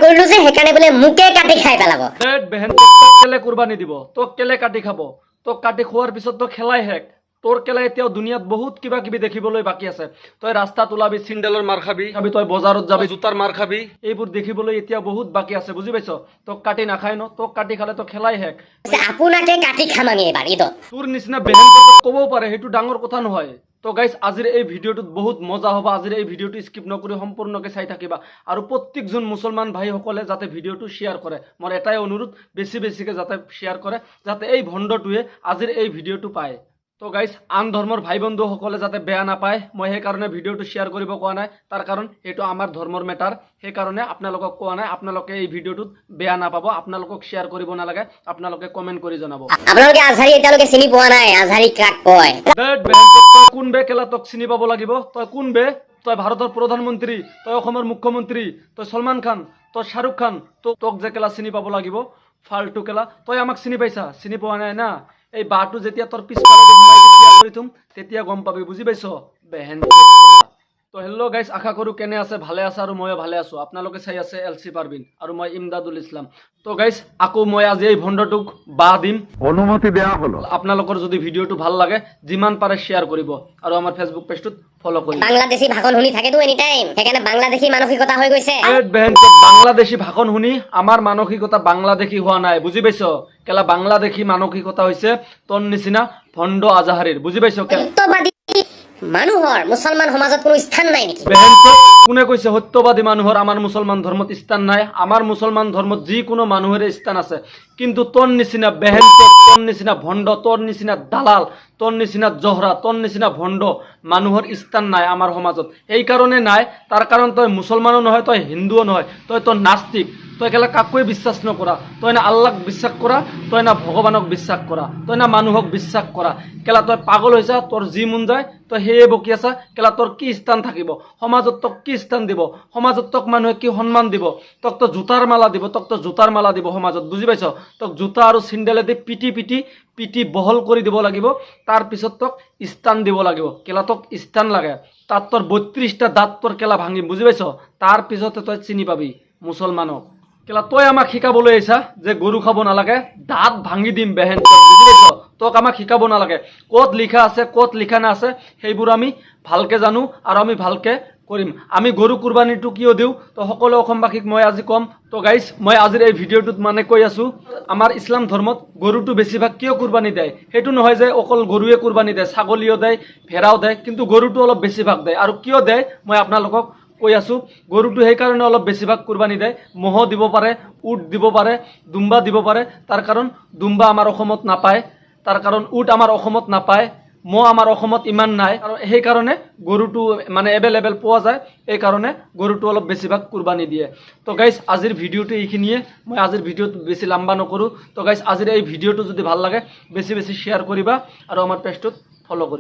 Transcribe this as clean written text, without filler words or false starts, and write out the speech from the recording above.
কৰিলো যে, সেইকাৰণে বোলে মোকে কাটি খাই পেলাব। ধেৎ বেহেন, তোক কেলে কুৰবানী দিব? তোক কেলে কাটি খাব? তোক কাটি খোৱাৰ পিছত তো খেলাই শেষ। তোৰ কেলে এতিয়াও দুনিয়াত বহুত কিবা কিবি দেখিবলৈ বাকী আছে। তই ৰাস্তাত ওলাবি, চিণ্ডেলৰ মাৰ খাবি খাবি, তই বজাৰত যাবি, জোতাৰ মাৰ খাবি। এইবোৰ দেখিবলৈ এতিয়া বহুত বাকী আছে, বুজি পাইছ? তোক কাটি নাখায় ন। তোক কাটি খালে তো খেলাই শেষ। কৈছে, আপোনাকে কাটি খাম আমি এইবাৰ ঈদত। তোৰ নিচিনা বেহেন ক'বও পাৰে, সেইটো ডাঙৰ কথা নহয়। তো গাইজ, আজিৰ এই ভিডিঅ'টোত বহুত মজা হ'ব। আজিৰ এই ভিডিঅ'টো স্কিপ নকৰি সম্পূৰ্ণকৈ চাই থাকিবা আৰু প্ৰত্যেকজন মুছলমান ভাইসকলে যাতে ভিডিঅ'টো শ্বেয়াৰ কৰে, মোৰ এটাই অনুৰোধ, বেছি বেছিকৈ যাতে শ্বেয়াৰ কৰে, যাতে এই ভণ্ডটোৱে আজিৰ এই ভিডিঅ'টো পায়। তো গাইজ, আন ধৰ্মৰ ভাই বন্ধুসকলে যাতে বেয়া নাপায়, মই সেইকাৰণে ভিডিঅ'টো শ্বেয়াৰ কৰিব কোৱা নাই। তাৰ কাৰণ সেইটো আমাৰ ধৰ্মৰ মেটাৰ, সেইকাৰণে আপোনালোকক কোৱা নাই। আপোনালোকে এই ভিডিঅ'টোত বেয়া নাপাব। আপোনালোকক শ্বেয়াৰ কৰিব নালাগে, আপোনালোকে কমেণ্ট কৰি জনাব। আপোনালোকে আজহাৰী এতিয়ালৈকে চিনি পোৱা নাই, আজহাৰী কাক কয়। ধেৎ বেহেন, তই কোন বে কেলা তোক চিনি পাব লাগিব? তই কোন বে? তই ভাৰতৰ প্ৰধানমন্ত্ৰী, তই অসমৰ মুখ্যমন্ত্ৰী, তই সলমান খান, তই শ্বাহৰুখ খান, তোক যে কেলা চিনি পাব লাগিব? ফাল্টু কেলা, তই আমাক চিনি পাইছা? চিনি পোৱা নাই না? এই বাঁহটো যেতিয়া তোৰ পিছফালে সোমাই থিয় কৰি থ'ম, তেতিয়া গম পাবি, বুজি পাইছ বেহেন কেলা? তো হেল্ল' গাইজ, আশা কৰোঁ কেনে আছে, ভালে আছে আৰু ময়ো ভালে আছোঁ। আপোনালোকে চাই আছে এল চি পাৰবিন আৰু মই ইমদাদুল ইছলাম। তো গাইজ, আকৌ মই আজি এই ভণ্ডটোক বাঁহ দিম। অনুমতি দেওয়া হলো। আপোনালোকৰ যদি ভিডিঅ'টো ভাল লাগে, যিমান পাৰে শ্বেয়াৰ কৰিব আৰু আমাৰ ফেচবুক পেজটোত ফ'ল' কৰিব। বাংলাদেশী ভাষণ শুনি থাকেতো এনি টাইম, সেইকাৰণে বাংলাদেশী মানসিকতা হৈ গৈছে। ধেৎ বেহেন, বাংলাদেশী ভাষণ শুনি আমাৰ মানসিকতা বাংলাদেশী হোৱা নাই, বুজি পাইছ কেলা? বাংলাদেশী মানসিকতা হৈছে তোৰ নিচিনা ভণ্ড আজাহাৰীৰ, বুজি পাইছ কেলা? সত্যবাদী মানুহৰ মুছলমান সমাজত কোনো স্থান নাই নেকি? বেহেন, কোনে কৈছে সত্যবাদী মানুহৰ আমাৰ মুছলমান ধৰ্মত স্থান নাই? আমাৰ মুছলমান ধৰ্মত যিকোনো মানুহৰে স্থান আছে, কিন্তু তোৰ নিচিনা বেহেন, তোৰ নিচিনা ভণ্ড, তোৰ নিচিনা দালাল, তোৰ নিচিনা জহৰা, তোৰ নিচিনা ভণ্ড মানুহৰ স্থান নাই আমাৰ সমাজত। এইকাৰণে নাই, তাৰ কাৰণ তই মুছলমানো নহয়, তই হিন্দুও নহয়, তই তই নাস্তিক। তই কেলা কাকোৱে বিশ্বাস নকৰা। তই না আল্লাহক বিশ্বাস কৰা, তই না ভগৱানক বিশ্বাস কৰা, তই না মানুহক বিশ্বাস কৰা। কেলা তই পাগল হৈছা। তোৰ যি মন যায় তই সেয়ে বকি আছা। কেলা তোৰ কি স্থান থাকিব সমাজত? তোক কি স্থান দিব সমাজত? তোক মানুহে কি সন্মান দিব? তোক তো জোতাৰ মালা দিব, তোক তো জোতাৰ মালা দিব সমাজত, বুজি পাইছ? তোক জোতা আৰু চেণ্ডেলেদি পিটি পিটি পিটি বহল কৰি দিব লাগিব, তাৰপিছত তোক স্থান দিব লাগিব। কেলা তোক স্থান লাগে? তাত তোৰ 32টা দাঁত তোৰ কেলা ভাঙিম, বুজি পাইছ? তাৰপিছতে তই চিনি পাবি মুছলমানক। কেলা তই আমাক শিকাবলৈ আহিছা যে গৰু খাব নালাগে? দাঁত ভাঙি দিম বেহেন, বুজি পাইছ? তোক আমাক শিকাব নালাগে। ক'ত লিখা আছে, ক'ত লিখা নাছে, সেইবোৰ আমি ভালকে জানো আৰু আমি ভালকে কৰিম। আমি গৰু কুৰবানীটো কিয় দিওঁ, তো সকলো অসমবাসীক মই আজি ক'ম। তো গাইজ, মই আজিৰ এই ভিডিঅ'টোত মানে কৈ আছোঁ, আমাৰ ইছলাম ধৰ্মত গৰুটো বেছিভাগ কিয় কুৰবানী দিয়ে। সেইটো নহয় যে অকল গৰুৱে কুৰবানী দিয়ে, ছাগলীও দিয়ে, ভেড়াও দিয়ে, কিন্তু গৰুটো অলপ বেছিভাগ দিয়ে। আৰু কিয় দিয়ে মই আপোনালোকক কৈ আছোঁ। গৰুটো সেইকাৰণে অলপ বেছিভাগ কুৰবানী দিয়ে। ম'হ দিব পাৰে, উট দিব পাৰে, দুম্বা দিব পাৰে। তাৰ কাৰণ দুম্বা আমাৰ অসমত নাপায়, তাৰ কাৰণ উট আমাৰ অসমত নাপায়, ম'হ আমাৰ অসমত ইমান নাই আৰু সেইকাৰণে গৰুটো মানে এভেইলেবল পোৱা যায়। এইকাৰণে গৰুটো অলপ বেছিভাগ কুৰবানী দিয়ে। তো গাইজ, আজিৰ ভিডিঅ'টো এইখিনিয়ে। মই আজিৰ ভিডিঅ'টো বেছি লাম্বা নকৰোঁ। তো গাইজ, আজিৰ এই ভিডিঅ'টো যদি ভাল লাগে, বেছি বেছি শ্বেয়াৰ কৰিবা আৰু আমাৰ পেজটোত ফ'ল' কৰিবা।